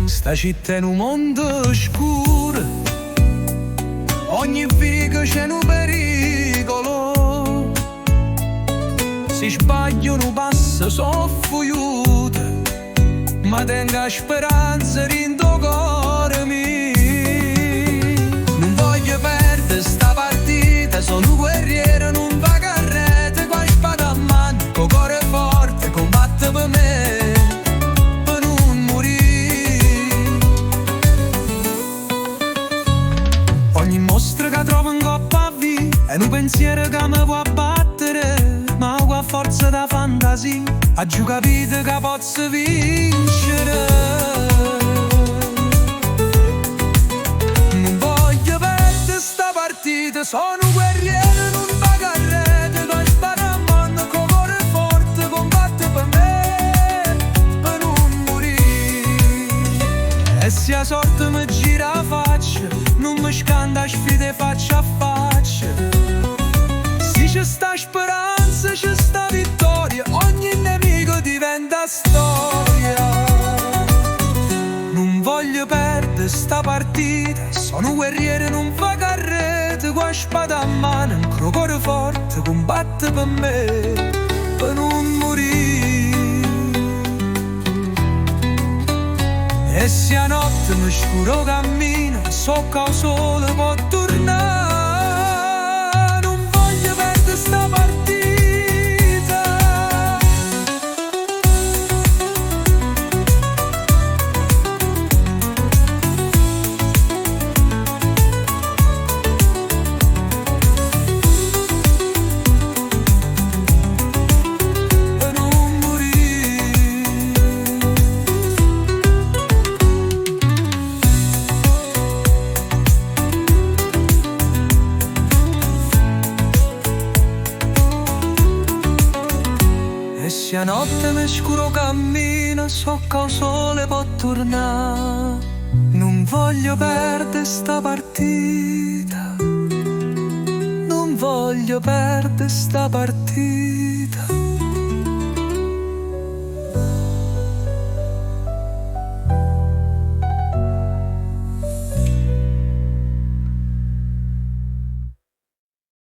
Sta città è nu mondo scuro, ogni vico c'è nu pericolo. Si sbaglio nu passo so' fujuto, ma tengo 'a speranza dint' 'o core mio. Nun voglio perdere sta partita, sono un guerriero, nun vaco arreto, cu 'a spada in mano, co core forte, combatte per me, per nun murì. Ogni mostro che trovo 'ncoppa 'a via è nu pensiero che mi può abbattere, ma con la forza da fantasia aggio capito che posso vincere. Nun voglio perdere sta partita, sono un guerriero, nun vaco arreto, cu 'a spada in mano, co core forte, combatte per me, per nun murì. E se 'a sorte mi gira 'a faccia, nun mi scanto 'a sfida faccia a faccia. Se c'è sta speranza, c'è sta vittoria, ogni nemico diventa storia. Nun voglio perdere sta partita, sono un guerriero, nun vaco arreto, cu 'a spada in mano, co core forte, combatte per me, per nun murì. E se 'a notte mi scura 'o cammino, so che 'o sole può tornare. Nun voglio perdere sta partita. Per nun murì. E se 'a notte mi scura 'o cammino, so che 'o sole può tornare. Nun voglio perdere sta partita. Nun voglio perdere sta partita.